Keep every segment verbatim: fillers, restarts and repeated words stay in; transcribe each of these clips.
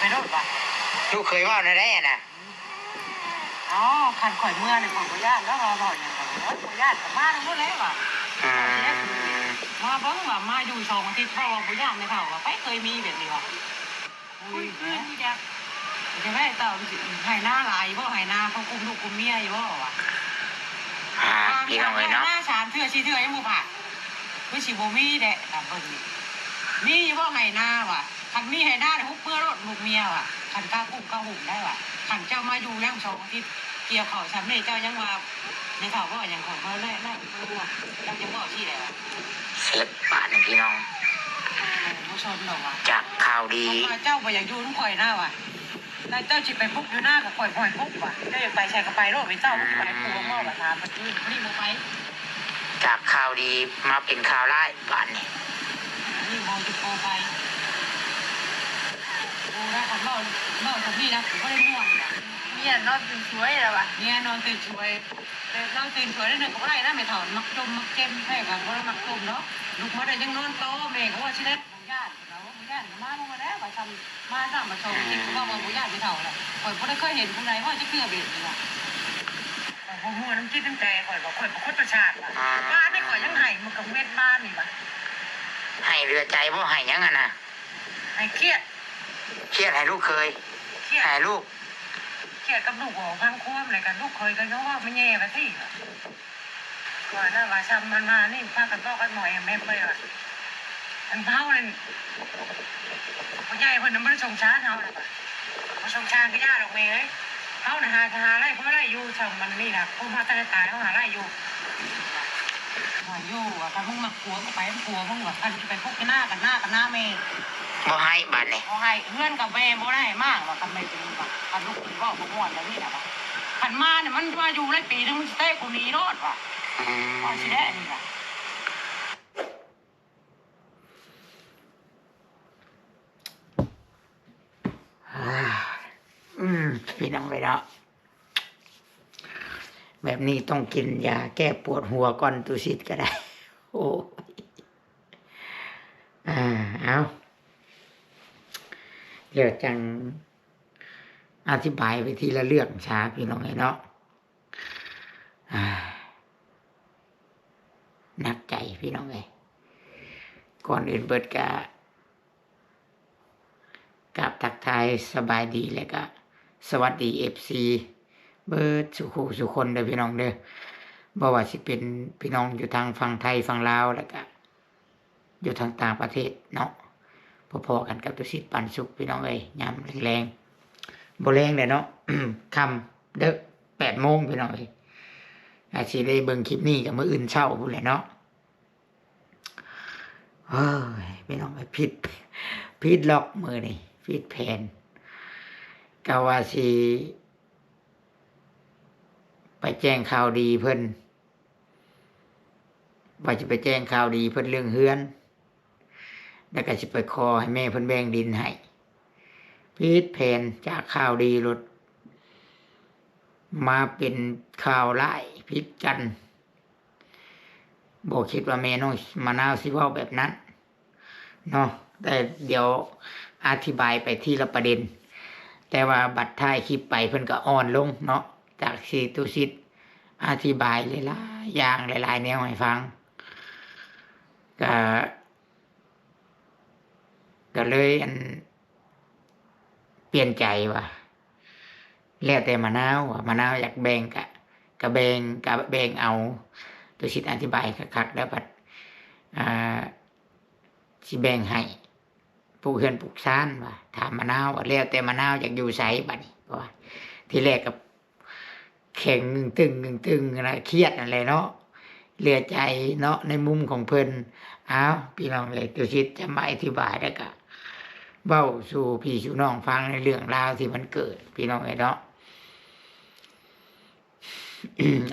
ไปโลดว่ะ ลูกเคยเว้าแนวใดอะนะ อ๋อ คันข่อยเมือนี่ข่อยบ่ย้านแล้ว ว่าเว้าหยังก็ โอ๊ย บ่ย้านก็มาทั้งหมดแล้วว่ะ อืม มาเบิ่งว่ามาอยู่สองอาทิตย์ เว้าว่าบ่ย้าน แม่เฒ่าว่า ไผเคยมีแบบนี้วะ อุ้ย คุยคืนอยู่จ้ะ จะได้เต่า ไฮ่นาหลายบ่ ไฮ่นาเขากุมลูกกุมเมียอยู่บ่วะ อ่า พี่น้องเอ้ยเนาะ ไฮ่นาสามเทื่อสี่เทื่อยังบ่ผ่าน คือสิบ่มีแหละ ตามเบิ่งนี่ มีอยู่บ่ไฮ่นาวะ คันมีไฮ่นาเนี่ยหุบเปื้อโลดลูกเมียวะ คันกล้ากุ้มกล้าหุ่มได้วะ คันเจ้ามาอยู่ยังสองอาทิตย์ เกี่ยวข้าวสำเร็จเจ้ายังว่า ในข่าวบ่ยังของเพิ่นแน่ แน่ เพิ่นว่า เจ้ายังบอกสิได้วะ เสร็จบาดนี่พี่น้อง บ่ชนดอกวะ จากข่าวดี เพราะว่าเจ้าบ่อยากอยู่นำข่อยนะวะ แล้วเจ้าสิไปปลุกอยู่หน้ากับข่อยบ่ให้ปลุกวะ เจ้าอยากไปใส่ก็ไปโลด ไปเจ้า อืม ไปผัวบ่ล่ะ ถามมันคือนี่บ่ไป จากข่าวดีมาเป็นข่าวร้ายบาดนี้ นี่บ่จะพอไป ดูนะ คันเว้า เว้าตรงนี้นะ กูบ่ได้ม่วนนะ เมียนอนตื่นสวยแล้ววะ เมียนอนตื่นสวย แต่นอนตื่นสวยนิดนึงก็บ่ได้นะ แม่เฒ่ามักจมมักเจ็ม แพ้กันบ่ได้มักจมเนาะ ลุกมาได้ยังนอนต่อ แม่ก็ว่าสิได้ บ่ย้าน เราบ่ย้านก็มาลงมาแล้ว ว่าซ้ำ มาซ้ำมาสองอาทิตย์ก็ว่าบ่ย้านแม่เฒ่าแล้ว ข่อยบ่ได้เคยเห็นผู้ใดว่าจะเกลือแบบนี้ว่ะ ข่อยบ่ม่วนน้ำจิตน้ำใจ ข่อยบ่ ข่อยบ่คนประสาทว่ะ อ่า บ้านนี่ข่อยยังไห้ มันก็เม็ดบ้านนี่ว่ะ ไห้เหลือใจบ่ ไห้หยังอะนะ ไห้เครียด เครียดไห้ลูกเขย เครียด ไห้ลูก เครียดกับลูกของพังควมเลยกัน ลูกเขยก็ย้อว่ามันแย่ว่าสิ ก่อนนะว่าซ้ำมันมานี่พากันบอกกันหมอแอมแอมไปว่ะ อันเฮานั่น ผู้ใหญ่เพิ่นน่ะบ่ได้สงสารเฮาดอกว่ะ บ่สงสารก็ย่าดอกแม่เอ้ย เฮาน่ะหา หาได้พอได้อยู่ ซ้ำมันนี่ล่ะ ผู้มาแต่ตายเฮาหาได้อยู่ หาอยู่ว่า ถ้ามึงมักผัวก็ไปนำผัวมึงว่ะ คันสิไปพบกับหน้ากับหน้ากับหน้าแม่ บ่ให้บาดนี้ บ่ให้ เฮือนกับแม่บ่ได้มากว่ะ คันแม่เป็นว่ะ คันลูกเป็นเว้าบ่ม่วนแล้วนี่น่ะว่ะ คันมาเนี่ยมันมาอยู่ได้ปีหนึ่งมันสิเตะกูหนีโลดว่ะ อืม ว่าสิได้นี่ว่ะ อ่า อืม พี่น้องเอ้ยเนาะ แบบนี้ต้องกินยาแก้ปวดหัวก่อนตุสิตก็ได้ โอ้ย อ่า เอา เดี๋ยวจั่งอธิบายไปทีละเรื่องซะพี่น้องเอ้ยเนาะ อ่า หนักใจพี่น้องเอ้ย ก่อนอื่นเบิดก็ กราบทักทายสบายดี และก็สวัสดี เอฟซี เบิดสู่คู่สู่คนเด้อพี่น้องเด้อ บ่ว่าสิเป็นพี่น้องอยู่ทางฝั่งไทยฝั่งลาว แล้วก็อยู่ทางต่างประเทศเนาะ พอๆกันกับตุสิตปันสุขพี่น้องเอ้ย ยามแลงๆ บ่แลงเลยเนาะ ค่ำเด้อ แปดโมงพี่น้องเอ้ย อาจสิได้เบิ่งคลิปนี้ก็มื้ออื่นเช้าพู้นแหละเนาะ เฮ้ย พี่น้องเอ้ย ผิด ผิดล็อกมื้อนี้ ผิดแผน ก็ว่าสิไปแจ้งข่าวดีเพิ่น ว่าสิไปแจ้งข่าวดีเพิ่นเรื่องเฮือน แล้วก็สิไปขอให้แม่เพิ่นแบ่งดินให้ ผิดแผน จากข่าวดีโลด มาเป็นข่าวร้ายผิดกัน บ่คิดว่าแม่น้องมะนาวสิเว้าแบบนั้นเนาะ แต่เดี๋ยวอธิบายไปทีละประเด็น แต่ว่าบัดท้ายคลิปไปเพิ่นก็อ่อนลงเนาะ จากที่ตุสิตอธิบายหลายๆอย่างหลายๆแนวให้ฟัง ก็ ก็เลยอัน เปลี่ยนใจว่า แล้วแต่มะนาว ว่ามะนาวอยากแบ่งก็ ก็แบ่ง ก็แบ่งเอา ตุสิตอธิบายคักๆ แล้วบัด อ่า สิแบ่งให้ปลูกเฮือนปลูกซาน ว่า ถามมะนาว ว่าแล้วแต่มะนาวอยากอยู่ไสบัดนี้ เพราะว่าทีแรกก็ แข็งตึงตึงนะ เครียดนั่นแหละเนาะ เหลือใจเนาะ ในมุมของเพิ่น อ้าว พี่น้องเอ้ย ตุสิตจะมาอธิบายแล้วก็เว้าสู่พี่สู่น้องฟังในเรื่องราวที่มันเกิด พี่น้องเอ้ยเนาะ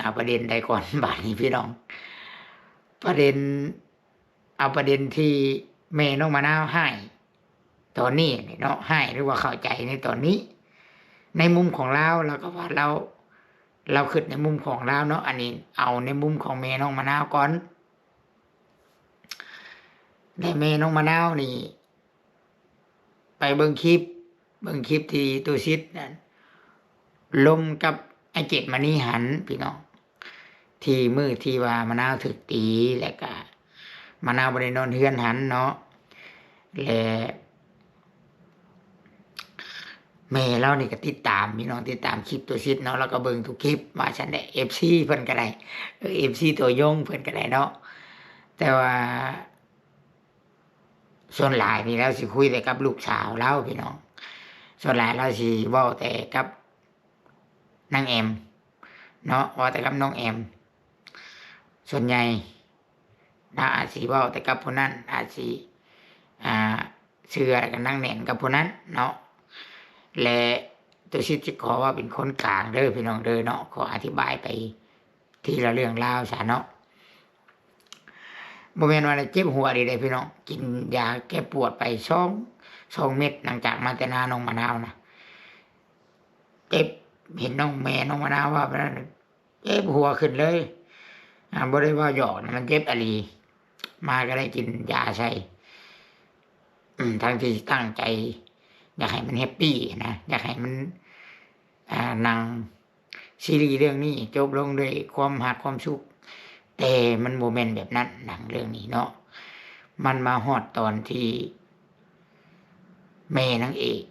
เอาประเด็นใดก่อน บาดนี้พี่น้อง ประเด็น เอาประเด็นที่แม่น้องมะนาวฮ้ายตอนนี้นี่เนาะ ฮ้ายหรือว่าเข้าใจในตอนนี้ ในมุมของลาว ลาวก็ว่าลาว ลาวคิดในมุมของลาวเนาะ อันนี้เอาในมุมของแม่น้องมะนาวก่อน แต่แม่น้องมะนาวนี่ ไปเบิ่งคลิป เบิ่งคลิปที่ตุสิทธิ์นั่นลมกับไอ้เกตมณีหันพี่น้อง ที่มื้อที่ว่ามะนาวถูกตี แล้วก็มะนาวบ่ได้นอนเฮือนหันเนาะ และแม่ลาวนี่ก็ติดตามพี่น้อง ติดตามคลิปตุสิทธิ์เนาะ แล้วก็เบิ่งทุกคลิปว่าซั่นแหละ เอฟซี เพิ่นก็ได้ เออ เอฟซี ตัวยงเพิ่นก็ได้เนาะ แต่ว่า ส่วนหลายนี่ลาวสิคุยแต่กับลูกสาวลาวพี่น้อง ส่วนหลายลาวสิเว้าแต่กับนางแอมเนาะ เว้าแต่กับน้องแอม ส่วนใหญ่ลาวอาจสิเว้าแต่กับผู้นั้น อาจสิ อ่า เชื่อกับหนักแน่นกับผู้นั้นเนาะ และตุสิทธิ์สิขอว่าเป็นคนกลางเด้อพี่น้องเด้อเนาะ ขออธิบายไปทีละเรื่องราวซะเนาะ บ่แม่นว่าเจ็บหัวดีเด้พี่น้อง กินยาแก้ปวดไปสอง สองเม็ด หลังจากมาแต่นาน้องมะนาวนะ เจ็บ เห็นน้องแม่น้องมะนาวว่าไปนั้น เจ็บหัวขึ้นเลย อ่า บ่ได้ว่าหยอกนะ มันเจ็บอีหลี มาก็ได้กินยาใส่ อืม ทั้งที่ตั้งใจ อยากให้มันแฮปปี้นะ อยากให้มัน อ่า หนังซีรีส์เรื่องนี้จบลงด้วยความฮักความสุข แต่มันบ่แม่นแบบนั้น หนังเรื่องนี้เนาะ มันมาฮอดตอนที่แม่นางเอก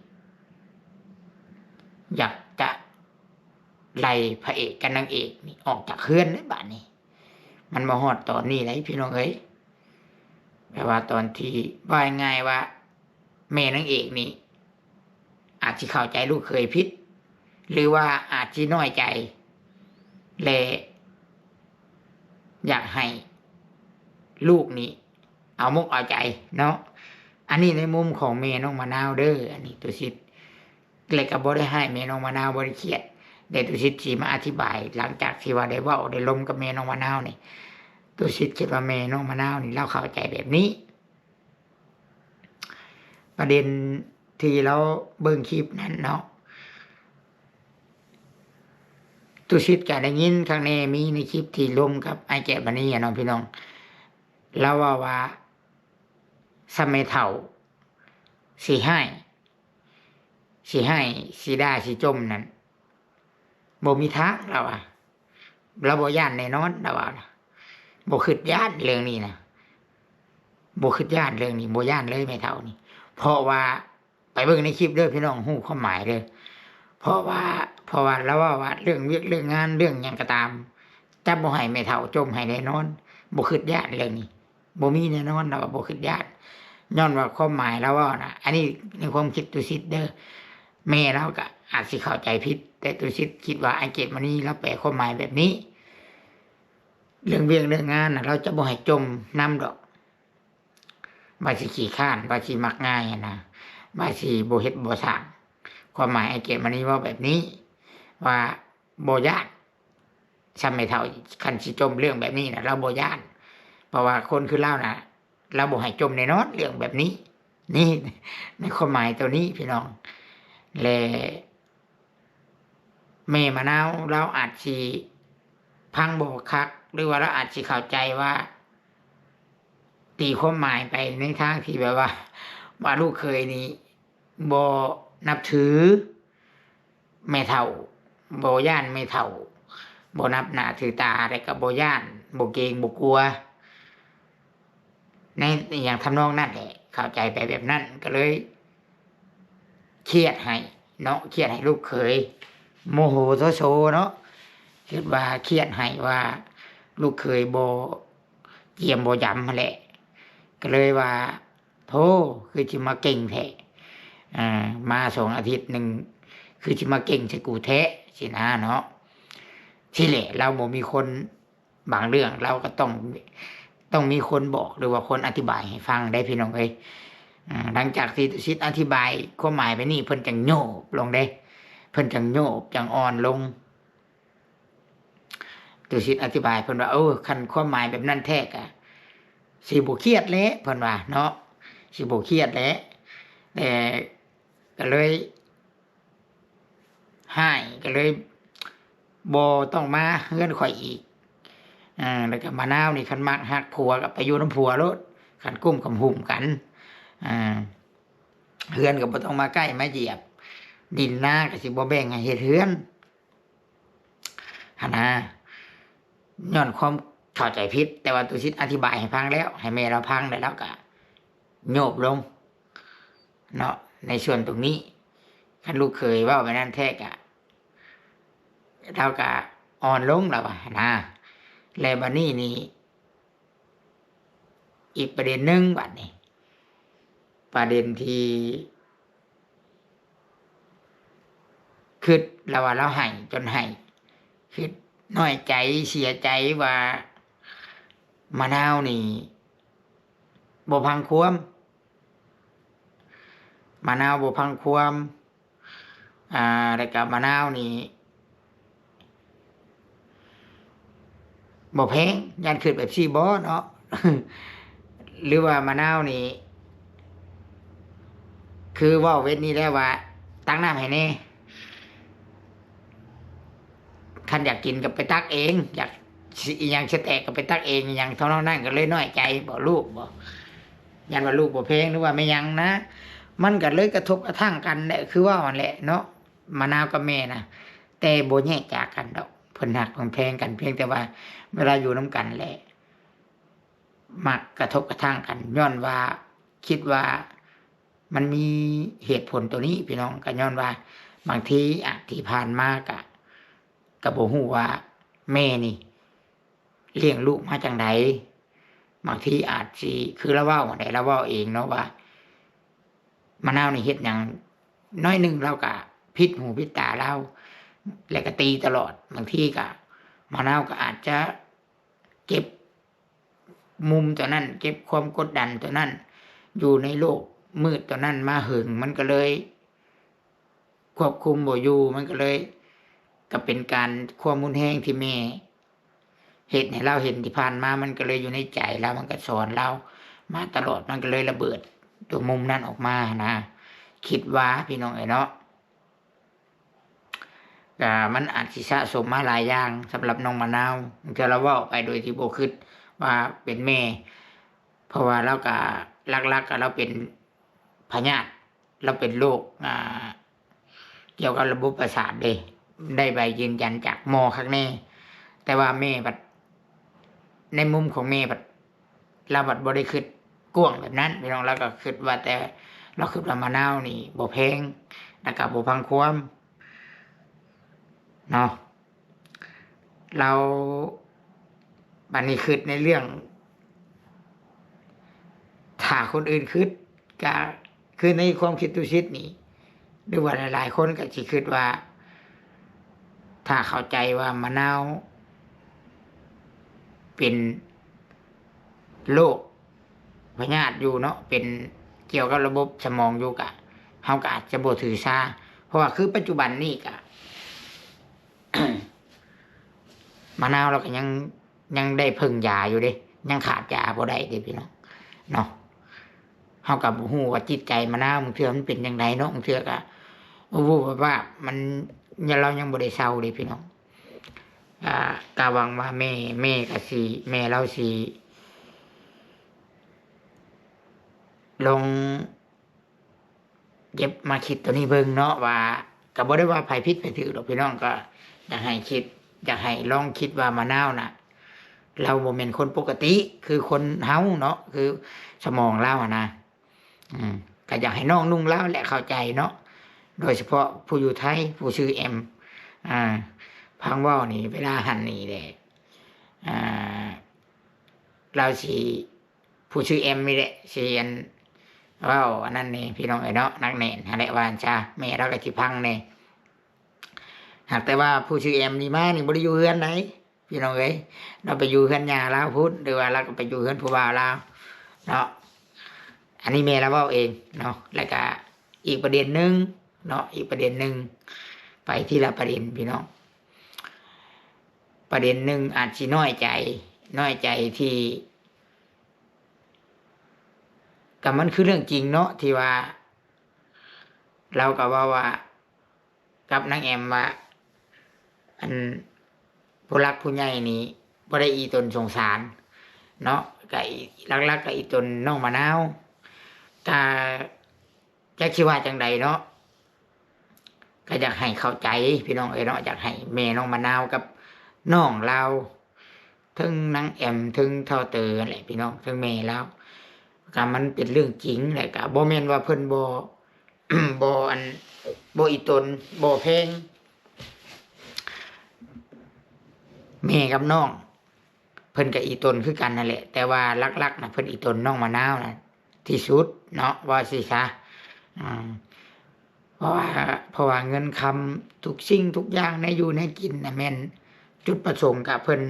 อยากจะไล่พระเอกกับนางเอกนี่ออกจากเฮือนเลยบาดนี้ มันมาฮอดตอนนี้แล้วพี่น้องเอ้ย แปลว่าตอนที่ ว่าง่ายๆว่า แม่นางเอกนี่ อาจสิเข้าใจลูกเขยผิด หรือว่าอาจสิน้อยใจ และ อยากให้ลูกนี่เอามกเอาใจเนาะ อันนี้ในมุมของแม่น้องมะนาวเด้อ อันนี้ตุสิทธิ์ และก็บ่ได้ให้แม่น้องมะนาวบ่ได้เครียด แต่ตุสิทธิ์สิมาอธิบาย หลังจากที่ว่าได้เว้าได้ลมกับแม่น้องมะนาวนี่ ตุสิทธิ์คิดว่าแม่น้องมะนาวนี่ลาวเข้าใจแบบนี้ ประเด็นที่ลาวเบิ่งคลิปนั้นเนาะ ตุสิทธิ์ก็ได้ยินคักแน่ มีในคลิปที่ลมกับอ้ายแกะมณีอะเนาะพี่น้อง ลาวเว้าว่า ส่ำแม่เฒ่าสิฮ้าย สิฮ้าย สิด่า สิจ่มนั่น บ่มีทาง ลาวว่า ลาวบ่ย้านแน่นอน ลาวว่านะ บ่คิดย้านเรื่องนี้นะ บ่คิดย้านเรื่องนี้ บ่ย้านเลยแม่เฒ่านี่ เพราะว่า ไปเบิ่งในคลิปเด้อพี่น้อง ฮู้ความหมายเด้อ เพราะว่า เพราะว่าลาวเว้าว่าเรื่องเวียกเรื่องงานเรื่องหยังก็ตาม จะบ่ให้แม่เฒ่าจ่มให้แน่นอน บ่คิดย้านเรื่องนี้ บ่มีแน่นอน ลาวว่าบ่คิดย้าน ย้อนว่าความหมายลาวเว้านะ อันนี้ในความคิดตุสิทธิ์เด้อ แม่ลาวก็อาจสิเข้าใจผิด แต่ตุสิทธิ์คิดว่าอ้ายเกตมณีลาวแปลความหมายแบบนี้ เรื่องเวียกเรื่องงานน่ะ ลาวจะบ่ให้จ่มนำดอก ว่าสิขี้คร้าน ว่าสิมักง่ายหั้นนะ ว่าสิบ่เฮ็ดบ่สร้าง ความหมายอ้ายเกตมณีเว้าแบบนี้ ว่าบ่ย้าน ส่ำแม่เฒ่า คันสิจ่มเรื่องแบบนี้น่ะ ลาวบ่ย้าน เพราะว่าคนคือลาวน่ะ ลาวบ่ให้จ่มแน่นอนเรื่องแบบนี้ นี่ ในความหมายตัวนี้พี่น้อง และ แม่มะนาวลาวอาจสิฟังบ่คัก หรือว่าลาวอาจสิเข้าใจว่า ตีความหมายไปในทางที่แบบว่า ว่าลูกเขยนี่บ่นับถือแม่เฒ่า บ่ย้านแม่เฒ่า บ่นับหน้าถือตา แล้วก็บ่ย้าน บ่เกรง บ่กลัว ในอหย่างทำนองนั้นแหละ เข้าใจไปแบบนั้น ก็เลย เครียดให้เนาะ เครียดให้ลูกเขย โมโหโสโสเนาะ คิดว่าเครียดให้ว่าลูกเขยบ่เจียมบ่หยำหั้นแหละ ก็เลยว่า โธ่ คือสิมาเก่งแท้ อ่า มาสองอาทิตย์หนึ่ง คือสิมาเก่งใส่กูแท้ ซี้นะเนาะ ซี้แหละ ลาวบ่มีคน บางเรื่องลาวก็ต้อง ต้องมีคนบอกหรือว่าคนอธิบายให้ฟังได้พี่น้องเอ้ย อ่า หลังจากที่ตุสิทธิ์อธิบายความหมายไปนี่ เพิ่นจั่งโยบลงเด้ เพิ่นจั่งโยบ จั่งอ่อนลง ตุสิทธิ์อธิบายเพิ่นว่า เออ คันความหมายแบบนั้นแท้ก็สิบ่เครียดแหละ เพิ่นว่าเนาะ สิบ่เครียดแหละ แต่ก็เลย ฮ้าย ก็เลยบ่ต้องมาเฮือนข้อยอีก อ่า แล้วก็มะนาวนี่คันมักฮักผัวก็ไปอยู่นำผัวโลด คันกุ้มกำหุ่มกัน อ่า เฮือนก็บ่ต้องมาใกล้มาเหยียบ ดินนาก็สิบ่แบ่งให้เฮ็ดเฮือนหั้นนะ ย้อนความเข้าใจผิด แต่ว่าตุสิตอธิบายให้ฟังแล้ว ให้แม่ลาวฟังแล้วลาวก็โยบลงเนาะ ในส่วนตรงนี้ คันลูกเขยเว้าแบบนั้นแท้ก็ ลาวก็อ่อนลงแล้วว่าหั้นนะ และบัดนี้นี่ อีกประเด็นหนึ่งบัดนี้ ประเด็นที่คิดแล้วว่าลาวไห้จนไห้ คิดน้อยใจเสียใจว่า มะนาวนี่บ่ฟังความ มะนาวบ่ฟังความ อ่า แล้วก็มะนาวนี่ บ่แพง ย่านคิดแบบซี่บ่เนาะ หรือว่ามะนาวนี่ คือเว้าเว็ดนี้แล้วว่า ตักน้ำให้แหน่ คันอยากกินก็ไปตักเอง อยากสิอิหยังสิแตกก็ไปตักเอง อิหยังทำนองนั้น ก็เลยน้อยใจบ่ลูกบ่ ย่านว่าลูกบ่แพงหรือว่าแม่นหยังนะ มันก็เลยกระทบกระทั่งกันแหละ คือเว้าหั่นแหละเนาะ มะนาวกับแม่นะ แต่บ่แยกจากกันดอก เพิ่นฮักเพิ่นแพงกัน เพียงแต่ว่าเวลาอยู่นำกันแหละ มักกระทบกระทั่งกัน ย้อนว่าคิดว่ามันมีเหตุผลตัวนี้พี่น้อง ก็ย้อนว่าบางทีอะ ที่ผ่านมาก็ ก็บ่ฮู้ว่าแม่นี่เลี้ยงลูกมาจั่งใด บางทีอาจสิ คือลาวเว้าหั่นแหละ ลาวเว้าเองเนาะว่า มะนาวนี่เฮ็ดหยังน้อยหนึ่งลาวก็ผิดหูผิดตาลาว แล้วก็ตีตลอด บางทีก็ มะนาวก็อาจจะเก็บมุมตัวนั้น เก็บความกดดันตัวนั้น อยู่ในโลกมืดตัวนั้นมาเหิง มันก็เลยควบคุมบ่อยู่ มันก็เลย ก็เป็นการความรุนแรงที่แม่เฮ็ดให้ลาวเห็นที่ผ่านมา มันก็เลยอยู่ในใจลาว มันก็สอนลาวมาตลอด มันก็เลยระเบิดตัวมุมนั้นออกมานะ คิดว่าพี่น้องเอ้ยเนาะ ก็มันอาจสิสะสมมาหลายอย่างสำหรับน้องมะนาว บางเทื่อลาวเว้าไปโดยที่บ่คิดว่าเป็นแม่ เพราะว่าลาวก็หลักๆก็ลาวเป็นพยาธิ ลาวเป็นโรค อ่า เกี่ยวกับระบบประสาทเด้ ได้ใบยืนยันจากหมอคักแน่ แต่ว่าแม่บัด ในมุมของแม่บัด ลาวบัดบ่ได้คิดกว้างแบบนั้นพี่น้อง ลาวก็คิดว่าแต่ ลาวคิดว่ามะนาวนี่บ่แพง แล้วก็บ่ฟังความเนาะ ลาวบัดนี้คิดในเรื่อง ถ้าคนอื่นคิด ก็คือในความคิดตุสิตนี่ หรือว่าหลายๆคนก็สิคิดว่า ถ้าเข้าใจว่ามะนาวเป็นโรคพยาธิอยู่เนาะ เป็นเกี่ยวกับระบบสมองอยู่ ก็ เฮาก็อาจจะบ่ถือสา เพราะว่าคือปัจจุบันนี้ก็ มะนาวลาวก็ยัง ยังได้พึ่งยาอยู่เด้ ยังขาดยาบ่ได้เด้พี่น้องเนาะ เฮาก็บ่ฮู้ว่าจิตใจมะนาวบางเทื่อมันเป็นจั่งใดเนาะ บางเทื่อก็บ่ฮู้ว่ามัน ลาวยังบ่ได้เซาเด้พี่น้อง อ่า ก็หวังว่าแม่ แม่ก็สิ แม่ลาวสิลอง เก็บมาคิดตัวนี้เบิ่งเนาะ ว่าก็บ่ได้ว่าไผผิดไผถูกดอกพี่น้อง ก็อยากให้คิด อยากให้ลองคิดว่ามะนาวน่ะ ลาวบ่แม่นคนปกติ คือคนเฮาเนาะ คือสมองลาวหั้นนะ อืม ก็อยากให้น้องนุ่งลาวแหละเข้าใจเนาะ โดยเฉพาะผู้อยู่ไทย ผู้ชื่อแอม อ่า ฟังเว้านี่ เวลาหั้นนี่แหละ อ่า ลาวสิ ผู้ชื่อแอมนี่แหละ สิอัน เว้าอันนั้นแหน่พี่น้องเอ้ยเนาะ หนักแน่นหั้นแหละ ว่าซั่นซะ แม่ลาวก็สิฟังแหน่ หากแต่ว่าผู้ชื่อแอมนี่มานี่บ่ได้อยู่เฮือนใดพี่น้องเอ้ย ลาวไปอยู่เฮือนย่าลาวพุ้น หรือว่าลาวก็ไปอยู่เฮือนผู้บ่าวลาวเนาะ อันนี้แม่ลาวเว้าเองเนาะ แล้วก็อีกประเด็นหนึ่งเนาะ อีกประเด็นหนึ่ง ไปทีละประเด็นพี่น้อง ประเด็นหนึ่งอาจสิน้อยใจ น้อยใจที่ ก็มันคือเรื่องจริงเนาะ ที่ว่า ลาวก็เว้าว่า กับนางแอมว่า อัน ผู้หลักผู้ใหญ่นี่บ่ได้อีตนสงสารเนาะ ก็อี หลักๆก็อีตนน้องมะนาว ก็จักสิว่าจั่งใดเนาะ ก็อยากให้เข้าใจพี่น้องเอ้ยเนาะ อยากให้แม่น้องมะนาวกับน้องลาว เทิงนางแอม เทิงเฒ่าเต๋อนั่นแหละพี่น้อง เทิงแม่ลาว ก็มันเป็นเรื่องจริงแหละ ก็บ่แม่นว่าเพิ่นบ่ บ่อัน บ่อีตน บ่แพง แม่กับน้อง เพิ่นก็อีตนคือกันนั่นแหละ แต่ว่าหลักๆ น่ะ เพิ่นอีตนน้องมะนาวน่ะที่สุดเนาะ ว่าสิซะ อืม เพราะว่า เพราะว่าเงินคำทุกสิ่งทุกอย่างในอยู่ในกินน่ะ แม่นจุดประสงค์ก็เพิ่น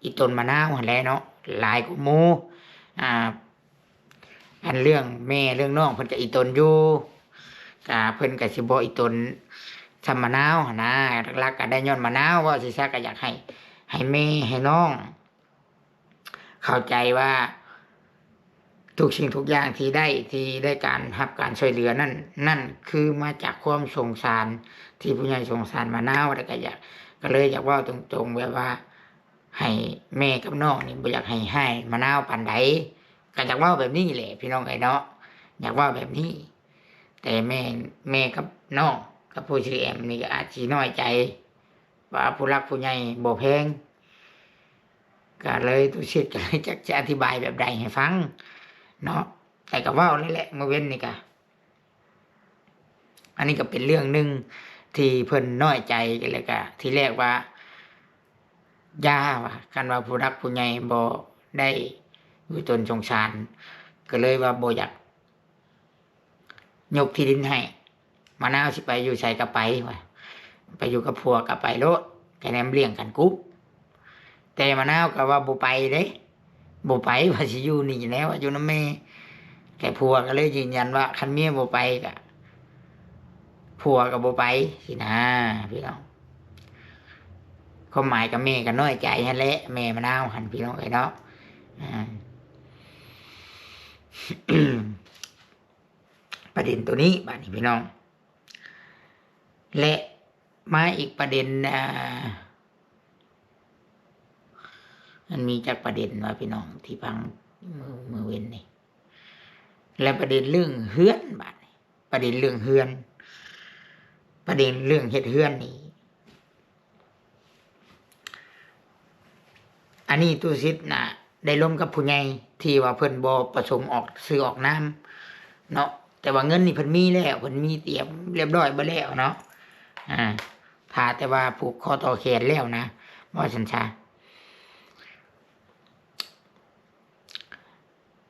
อีตนมะนาวหั้นแหละเนาะ หลายกว่าหมู่ อ่า อันเรื่องแม่เรื่องน้องเพิ่นก็อีตนอยู่ ก็เพิ่นก็สิบ่อีตนส่ำมะนาวหั้นนะ หลักๆ ก็ได้ย้อนมะนาว ว่าสิซะ ก็อยากให้ ให้แม่ให้น้อง เข้าใจว่า ทุกสิ่งทุกอย่างที่ได้ ที่ได้การรับการช่วยเหลือนั่น นั่นคือมาจากความสงสาร ที่ผู้ใหญ่สงสารมะนาว แล้วก็อยาก ก็เลยอยากเว้าตรงๆ แบบว่า ให้แม่กับน้องนี่บ่อยากให้ฮ้ายมะนาวปานใด ก็อยากเว้าแบบนี้แหละพี่น้องเอ้ยเนาะ อยากเว้าแบบนี้ แต่แม่ แม่กับน้องกับผู้ชื่อแอมนี่ก็อาจสิน้อยใจ ว่าผู้หลักผู้ใหญ่บ่แพง ก็เลยตุสิทธิ์ก็เลยจักสิอธิบายแบบใดให้ฟังเนาะ แต่ก็เว้าแล้วแหละ มื้อเว้นนี่ก็ อันนี้ก็เป็นเรื่องหนึ่งที่เพิ่นน้อยใจ แล้วก็ทีแรกว่า อย่าว่า คันว่าผู้หลักผู้ใหญ่บ่ได้อยู่ตนสงสาร ก็เลยว่าบ่อยาก ยกที่ดินให้ มะนาวสิไปอยู่ไสก็ไปว่า ไปอยู่กับผัวก็ไปโลด แค่นั้นเลี้ยงกันกุ๊บ แต่มะนาวก็ว่าบ่ไปเด้ บ่ไป ว่าสิอยู่นี่แหละ ว่าอยู่นำแม่ แต่ผัวก็เลยยืนยันว่า คันเมียบ่ไปก็ ผัวก็บ่ไป ซี้นะพี่น้อง ความหมายก็แม่ก็น้อยใจหั้นแหละ แม่มะนาวหั้นพี่น้องเอ้ยเนาะ อ่า ประเด็นตัวนี้บาดนี้พี่น้อง และมาอีกประเด็น อ่า มันมีจักประเด็นวะพี่น้อง ที่ฟังมื้อ มื้อเว้นนี่ และประเด็นเรื่องเฮือนบาดนี้ ประเด็นเรื่องเฮือน ประเด็นเรื่องเฮ็ดเฮือนนี่ อันนี้ตุสิทธิ์น่ะ ได้ลมกับผู้ใหญ่ที่ว่าเพิ่นบ่ประสงค์ออกชื่อนามเนาะ แต่ว่าเงินนี่เพิ่นมีแล้ว เพิ่นมีเตรียมเรียบร้อยเบิดแล้วเนาะ อ่า ถ้าแต่ว่าผูกคอต่อแขนแล้วนะ ว่าซั่นซะ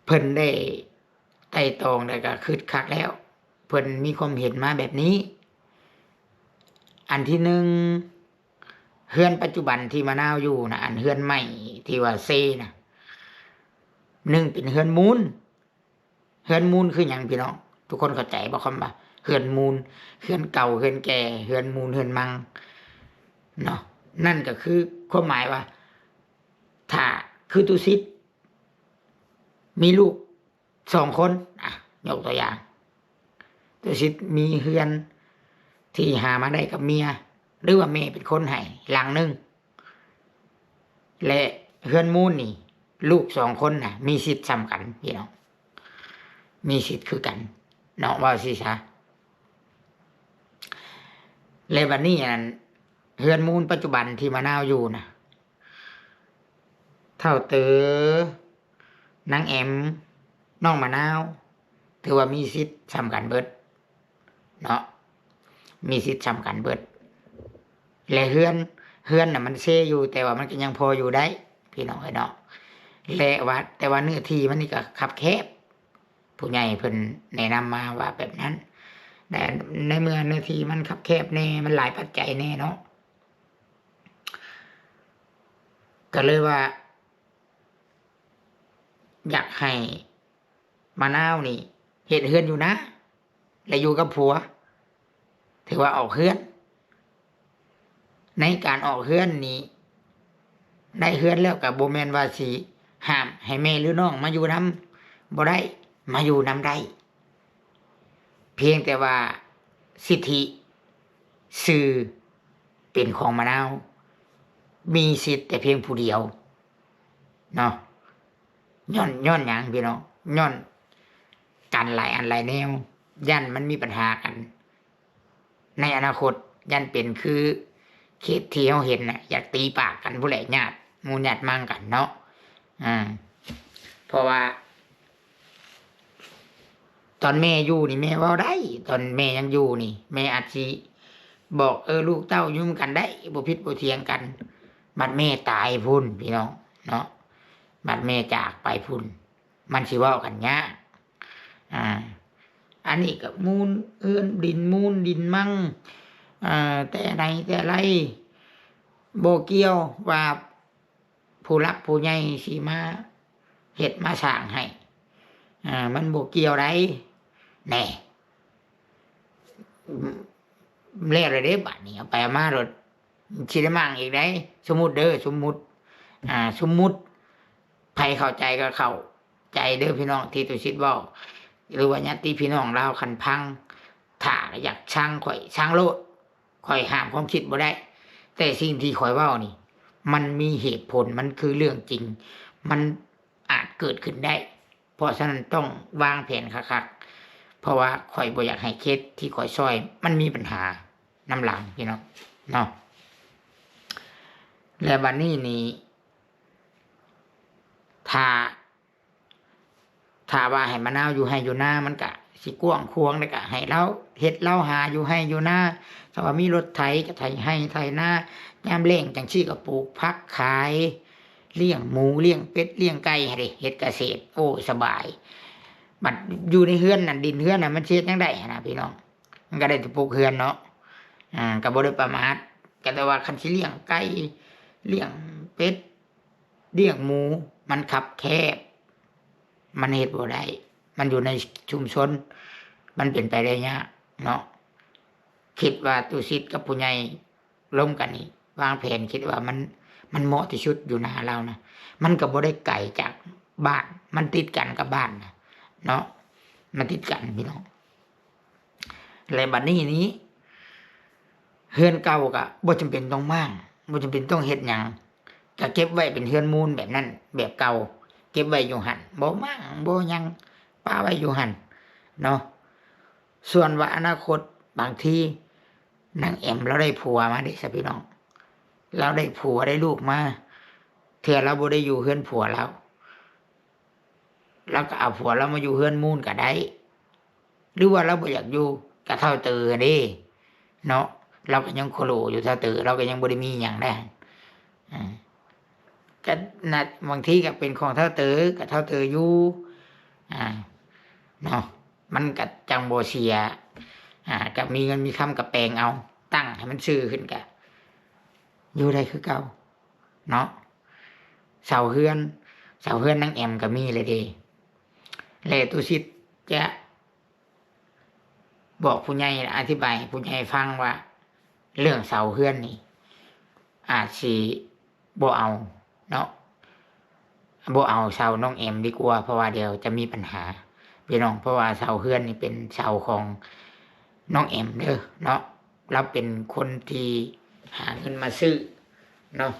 เพิ่นได้ไตร่ตรองแล้วก็คิดคักแล้ว เพิ่นมีความเห็นมาแบบนี้ อันที่หนึ่ง เฮือนปัจจุบันที่มะนาวอยู่นะ อันเฮือนใหม่ที่ว่าเซนะ หนึ่งเป็นเฮือนมูล เฮือนมูลคือหยังพี่น้อง ทุกคนเข้าใจบ่คำว่าเฮือนมูล เฮือนเก่า เฮือนแก่ เฮือนมูล เฮือนมัง เนาะ นั่นก็คือความหมายว่า ถ้าคือตุสิทธิ์ มีลูกสองคน อ่ะ ยกตัวอย่าง ตุสิทธิ์มีเฮือนที่หามาได้กับเมีย หรือว่าแม่เป็นคนให้หลังหนึ่ง และเฮือนมูลนี่ ลูกสองคนน่ะ มีสิทธิ์ส่ำกันพี่น้อง มีสิทธิ์คือกัน เนาะ ว่าสิซะ และบัดนี้อัน เฮือนมูลปัจจุบันที่มะนาวอยู่น่ะ เฒ่าเต๋อ นางแอม น้องมะนาว ถือว่ามีสิทธิ์ส่ำกันเบิด เนาะ มีสิทธิ์ส่ำกันเบิด และเฮือน เฮือนน่ะมันเซอยู่ แต่ว่ามันก็ยังพออยู่ได้ พี่น้องเอ้ยเนาะ และว่า แต่ว่าเนื้อที่มันนี่ก็คับแคบ ผู้ใหญ่เพิ่นแนะนำมาว่าแบบนั้น แต่ในเมื่อเนื้อที่มันคับแคบแน่ มันหลายปัจจัยแน่เนาะ ก็เลยว่า อยากให้มะนาวนี่เฮ็ดเฮือนอยู่นะ และอยู่กับผัว ถือว่าออกเฮือน ในการออกเฮือนนี่ ได้เฮือนแล้วก็บ่แม่นว่าสิห้ามให้แม่หรือน้องมาอยู่นำ บ่ได้ มาอยู่นำได้ เพียงแต่ว่าสิทธิชื่อเป็นของมะนาว มีสิทธิ์แต่เพียงผู้เดียว เนาะ ย้อน ย้อนหยังพี่น้อง ย้อนกันหลายอันหลายแนว ย้านมันมีปัญหากัน ในอนาคต ย่านเป็นคือเคสที่เฮาเห็นน่ะ อยากตีปากกันพู้นแหละ ญาติหมู่ญาติหมั่งกันเนาะ อ่า เพราะว่า ตอนแม่อยู่นี่แม่เว้าได้ ตอนแม่ยังอยู่นี่ แม่อาจสิบอก เออ ลูกเต้าอยู่นำกันได้ บ่ผิดบ่เถียงกัน บัดแม่ตายพู้นพี่น้องเนาะ บัดแม่จากไปพู้น มันสิเว้ากันยาก อ่า อันนี้ก็มูลเฮือนดินมูลดินมั่ง อ่า แต่ไหนแต่ไร บ่เกี่ยวว่าผู้หลักผู้ใหญ่สิมาเฮ็ดมาสร้างให้ อ่า มันบ่เกี่ยวใด แหน่ แล้วเลยเด้ บัดนี้เอาไปเอามาโลด สิได้มั่งอีกได๋ สมมุติเด้อ สมมุติ อ่า สมมุติ ไผเข้าใจก็เข้าใจเด้อพี่น้องที่ตุสิตเว้า หรือว่าญาติพี่น้องลาวคันฟัง ถ้าอยากซังข้อย ซังโลด ข้อยห้ามความคิดบ่ได้ แต่สิ่งที่ข้อยเว้านี่ มันมีเหตุผล มันคือเรื่องจริง มันอาจเกิดขึ้นได้ เพราะฉะนั้นต้องวางแผนคักๆ เพราะว่าข้อยบ่อยากให้เคสที่ข้อยซ่อยมันมีปัญหานำหลังพี่น้องเนาะ และบัดนี้นี่ ถ้า ถ้าว่าให้มะนาวอยู่ไฮ่อยู่นา มันก็สิกว้างขวาง แล้วก็ให้ลาวเฮ็ดลาวหาอยู่ไฮ่อยู่นา ถ้าว่ามีรถไถก็ไถไฮ่ไถนา ยามแล้งจั่งซี้ก็ปลูกผักขาย เลี้ยงหมูเลี้ยงเป็ดเลี้ยงไก่หั้นเด้ เฮ็ดเกษตร โอ้ สบาย บัดอยู่ในเฮือนนั่น ดินเฮือนน่ะ มันสิเฮ็ดหยังได้หั้นน่ะพี่น้อง มันก็ได้แต่ปลูกเฮือนเนาะ อ่า ก็บ่ได้ประมาท ก็แต่ว่าคันสิเลี้ยงไก่ เลี้ยงเป็ด เลี้ยงหมู มันคับแคบ มันเฮ็ดบ่ได้ มันอยู่ในชุมชน มันเป็นไปได้ยากเนาะ คิดว่าตุสิตกับผู้ใหญ่ร่วมกันนี่ วางแผนคิดว่ามัน มันเหมาะที่สุดอยู่นาลาวนะ มันก็บ่ได้ไกลจากบ้าน มันติดกันกับบ้านนะ เนาะ มันติดกันพี่น้อง และบัดนี้นี้ เฮือนเก่าก็บ่จำเป็นต้องม้าง บ่จำเป็นต้องเฮ็ดหยัง ก็เก็บไว้เป็นเฮือนมูลแบบนั้น แบบเก่า เก็บไว้อยู่หั่น บ่ม้าง บ่หยัง ปะไว้อยู่หั่นเนาะ ส่วนว่าอนาคตบางทีนางแอมลาวได้ผัวมาเด้ซะพี่น้อง ลาวได้ผัวได้ลูกมา เทื่อลาวบ่ได้อยู่เฮือนผัวลาว ลาวก็เอาผัวลาวมาอยู่เฮือนมูลก็ได้ หรือว่าลาวบ่อยากอยู่กับเฒ่าเต๋อหั้นเด้ เนาะ ลาวก็ยังโคโลอยู่ เฒ่าเต๋อ ลาวก็ยังบ่ได้มีหยังได้ อ่า ก็น่ะ บางทีก็เป็นของเฒ่าเต๋อ กับเฒ่าเต๋ออยู่ อ่า เนาะ มันก็จั่งบ่เสีย อ่า ก็มีเงินมีคำก็แปลงเอา ตั้งให้มันซื่อขึ้นก็อยู่ได้คือเก่า เนาะ เสาเฮือน เสาเฮือนนางแอมก็มีแล้วเด้ และตุสิตจะบอกผู้ใหญ่ อธิบายให้ผู้ใหญ่ฟังว่า เรื่องเสาเฮือนนี่ อาจสิบ่เอาเนาะ บ่เอาเสาน้องแอมดีกว่า เพราะว่าเดี๋ยวจะมีปัญหาพี่น้อง เพราะว่าเสาเฮือนนี่เป็นเสาของน้องแอมเด้อเนาะ ลาวเป็นคนที่หาเงินมาซื้อเนาะ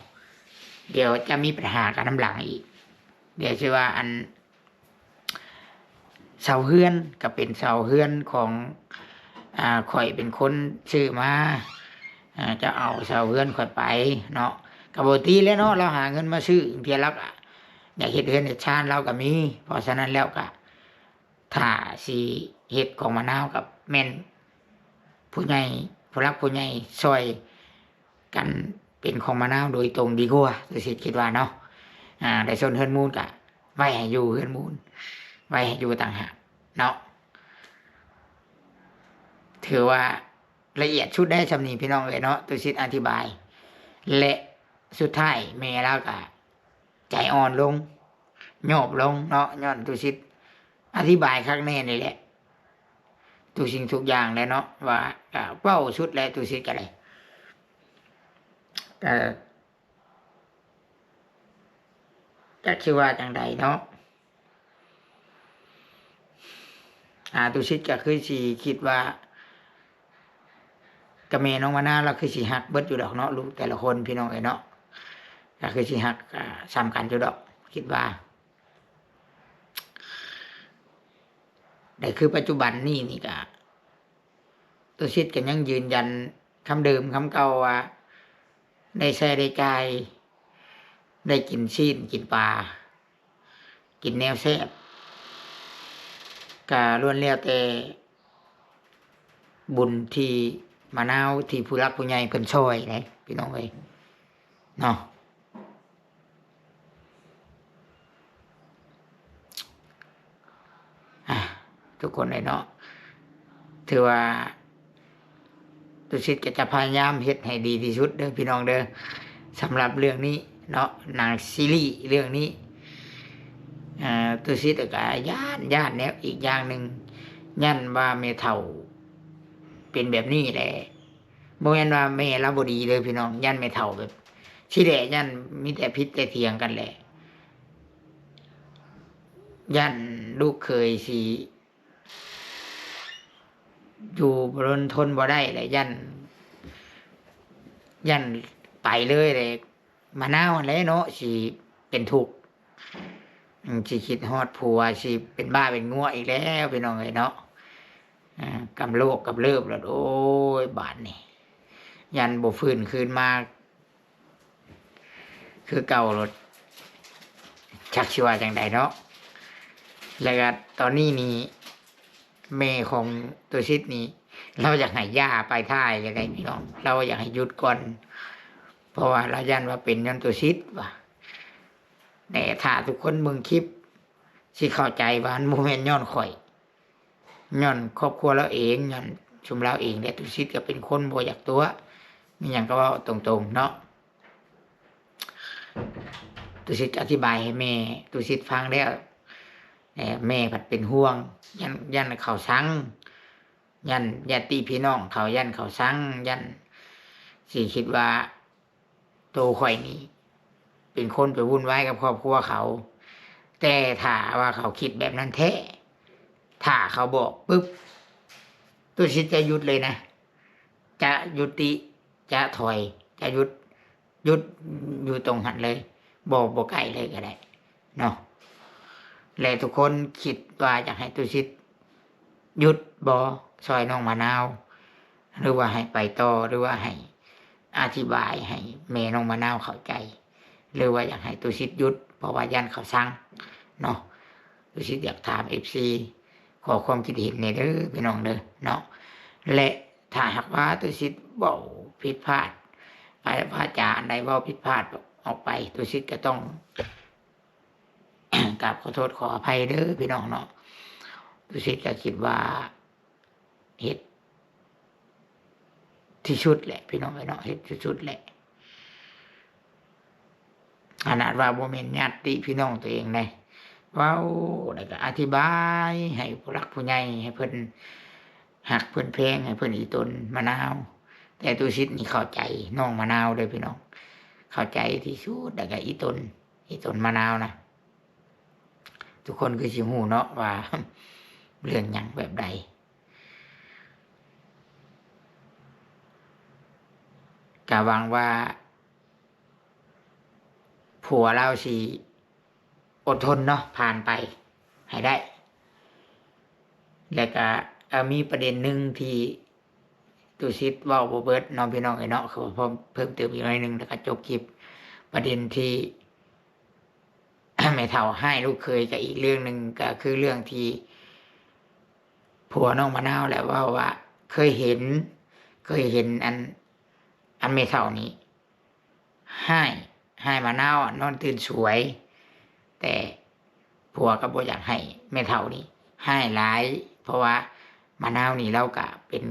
เดี๋ยวจะมีปัญหากันนำหลังอีก เดี๋ยวสิว่าอัน เสาเฮือนก็เป็นเสาเฮือนของ อ่า ข้อยเป็นคนซื้อมา อ่า จะเอาเสาเฮือนข้อยไปเนาะ ก็บ่ติแหละเนาะ ลาวหาเงินมาซื้อ เทื่อลาวก็อยากเฮ็ดเฮือนเฮ็ดชานลาวก็มี เพราะฉะนั้นแล้วก็ ถ้าสิเฮ็ดของมะนาวก็แม่นผู้ใหญ่ ผู้หลักผู้ใหญ่ซ่อยกันเป็นของมะนาวโดยตรงดีกว่า ตุสิตคิดว่าเนาะ อ่า แต่ส่วนเฮือนมูลก็ไว้ให้อยู่เฮือนมูล ไว้ให้อยู่ต่างหากเนาะ ถือว่าละเอียดสุดได้ส่ำนี้พี่น้องเอ้ยเนาะ ตุสิตอธิบาย และสุดท้ายแม่ลาวก็ใจอ่อนลง โยบลงเนาะ ย้อนตุสิตอธิบายคักแน่นี่แหละ ทุกสิ่งทุกอย่างแหละเนาะ ว่าก็เว้าสุดแล้ว ตุสิตก็ได้ ก็ จักสิว่าจั่งใดเนาะ อ่า ตุสิตก็คือสิคิดว่า กับแม่น้องมะนาวลาวคือสิฮักเบิดอยู่ดอกเนาะ ลูกแต่ละคนพี่น้องเอ้ยเนาะ ก็คือสิฮัก อ่า ส่ำกันอยู่ดอก คิดว่า แต่คือปัจจุบันนี้นี่ก็ ตุสิทธิ์ก็ยังยืนยันคำเดิมคำเก่าว่า ได้ใช้ได้จ่าย ได้กินซีนกินปลา กินแนวแซ่บ ก็ล้วนแล้วแต่บุญที่มะนาว ที่ผู้หลักผู้ใหญ่เพิ่นช่วยเด้พี่น้องเอ้ย เนาะ อ่ะ ทุกคนเลยเนาะ ถือว่า ตุสิทธิ์ก็จะพยายามเฮ็ดให้ดีที่สุดเด้อพี่น้องเด้อ สำหรับเรื่องนี้เนาะ หนังซีรีส์เรื่องนี้ อ่า ตุสิทธิ์ก็ย้าน ย้านแนว อีกอย่างหนึ่ง ย้านว่าแม่เฒ่าเป็นแบบนี้แหละ บ่แม่นว่าแม่ลาวบ่ดีเด้อพี่น้อง ย้านแม่เฒ่าแบบ ทีแรกย้านมีแต่ผิดแต่เถียงกันแหละ ย้านลูกเขยสิอยู่บ่ดนทนบ่ได้แหละ ย้าน ย้านไปเลยแหละ มะนาวหั้นแหละเนาะ สิเป็นทุกข์ อืม สิคิดฮอดผัว สิเป็นบ้าเป็นงัวอีกแล้วพี่น้องเอ้ยเนาะ อ่า กำโลกกำเริบแล้ว โอ้ย บาดนี้ ย้านบ่ฟื้นคืนมา คือเก่าแล้ว จักสิว่าจั่งใดเนาะ แล้วก็ตอนนี้นี่ แม่ของตุสิทธิ์นี่ ลาวอยากให้หย่าไปถ่ายเลยได้พี่น้อง ลาวอยากให้หยุดก่อน เพราะว่าลาวย้านว่าเป็นย้อนตุสิทธิ์ว่า แต่ถ้าทุกคนเบิ่งคลิป สิเข้าใจว่ามันบ่แม่นย้อนข้อย ย้อนครอบครัวลาวเอง ย้อนชุมลาวเอง และตุสิทธิ์ก็เป็นคนบ่อยากตั๋ว มีหยังก็เว้าตรงๆเนาะ ตุสิทธิ์ก็อธิบายให้แม่ตุสิทธิ์ฟังแล้ว แต่แม่พัดเป็นห่วง ย้าน ย้านเขาซัง ย้านญาติพี่น้องเขา ย้านเขาซัง ย้านสิคิดว่า โตข้อยนี่เป็นคนไปวุ่นวายกับครอบครัวเขา แต่ถ้าว่าเขาคิดแบบนั้นแท้ ถ้าเขาบอกปุ๊บ ตุสิทธิ์จะหยุดเลยนะ จะยุติ จะถอย จะหยุด หยุดอยู่ตรงหั้นเลย บ่ บ่ใกล้เลยก็ได้เนาะ และทุกคนคิดว่าอยากให้ตุสิทธิ์หยุดบ่ ซอยน้องมะนาว หรือว่าให้ไปต่อ หรือว่าให้อธิบายให้แม่น้องมะนาวเข้าใจ หรือว่าอยากให้ตุสิทธิ์หยุด เพราะว่าย้านเขาซังเนาะ ตุสิทธิ์อยากถาม เอฟซี ขอความคิดเห็นแหน่เด้อพี่น้องเด้อเนาะ และถ้าหากว่าตุสิทธิ์เว้าผิดพลาด ไปวาจาอันใดเว้าผิดพลาดออกไป ตุสิทธิ์ก็ต้อง กราบขอโทษขออภัยเด้อพี่น้องเนาะ ตุสิทธิ์ก็คิดว่าเฮ็ดที่สุดแหละพี่น้องเอ้ยเนาะ เฮ็ดที่สุดแหละ ขนาดว่าบ่แม่นญาติพี่น้องตัวเองเด้ เว้าแล้วก็อธิบายให้ผู้หลักผู้ใหญ่ ให้เพิ่นฮักเพิ่นแพง ให้เพิ่นอีตนมะนาว แต่ตุสิทธิ์นี่เข้าใจน้องมะนาวเด้อพี่น้อง เข้าใจที่สุด แล้วก็อีตน อีตนมะนาวนะ ทุกคนคือสิฮู้เนาะว่า เรื่องหยังแบบใด ก็หวังว่า ผัวลาวสิอดทนเนาะ ผ่านไปให้ได้ แล้วก็ เอ่อ มีประเด็นหนึ่งที่ตุสิทธิ์เว้าบ่เบิดเนาะพี่น้องเอ้ยเนาะ ขอเพิ่ม เพิ่มเติมอีกหน่อยหนึ่ง แล้วก็จบคลิป ประเด็นที่ แม่เฒ่าฮ้ายลูกเขย กับอีกเรื่องหนึ่งก็คือเรื่องที่ผัวน้องมะนาวแหละเว้าว่า เคยเห็น เคยเห็นอัน อันแม่เฒ่านี่ฮ้าย ฮ้ายมะนาวอะนอนตื่นสวย แต่ผัวก็บ่อยากให้แม่เฒ่านี่ฮ้ายหลาย เพราะว่ามะนาวนี่เลาก็เป็น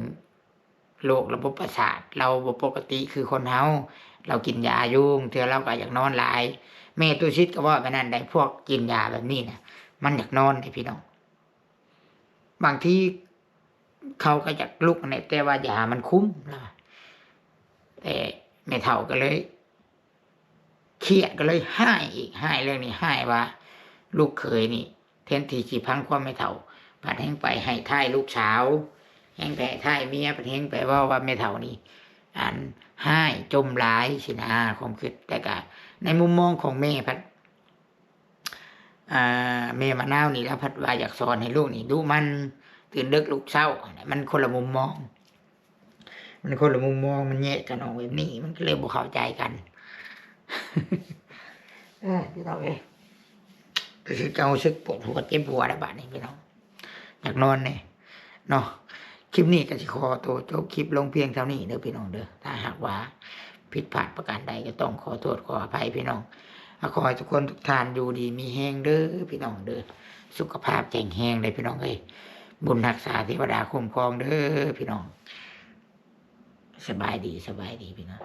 โรคระบบประสาท เลาบ่ปกติคือคนเฮา เลากินยาอยู่ เทื่อเลาก็อยากนอนหลาย แม่ตุสิทธิ์ก็เว้าแบบนั้นได้ พวกกินยาแบบนี้นะ มันอยากนอนเด้พี่น้อง บางทีเขาก็อยากลุกนั่นแหละ แต่ว่ายามันคุม แล้ว แต่แม่เฒ่าก็เลย เครียดก็เลยฮ้ายอีก ฮ้ายเรื่องนี้ ฮ้ายว่าลูกเขยนี่ แทนที่สิฟังความแม่เฒ่า พัดแฮ่งไปฮ้ายท้ายลูกสาว แฮ่งไปฮ้ายท้ายเมีย พัดแฮ่งไปเว้าว่าแม่เฒ่านี่ อันฮ้ายจ่มหลายซี้นะ ความคิด แต่ก็ในมุมมองของแม่พัด อ่า แม่มะนาวนี่ลาวพัดว่าอยากสอนให้ลูกนี่ดุหมั้น ตื่นดึกลุกเช้า มันคนละมุมมอง มันคนละมุมมอง มันแยกกันออกแบบนี้ มันก็เลยบ่เข้าใจกัน เออ พี่น้องเอ้ย รู้สึกจะรู้สึกปวดหัวเจ็บหัวแล้วบาดนี้พี่น้อง อยากนอนแน่เนาะ คลิปนี้ก็สิขอตัวจบคลิปลงเพียงเท่านี้เด้อพี่น้องเด้อ ถ้าหากว่าผิดพลาดประการใดก็ต้องขอโทษขออภัยพี่น้อง ขอให้ทุกคนทุกท่านอยู่ดีมีแฮงเด้อพี่น้องเด้อ สุขภาพแข็งแรงเลยพี่น้องเอ้ย บุญรักษาเทวดาคุ้มครองเด้อพี่น้อง สบายดี สบายดีพี่น้อง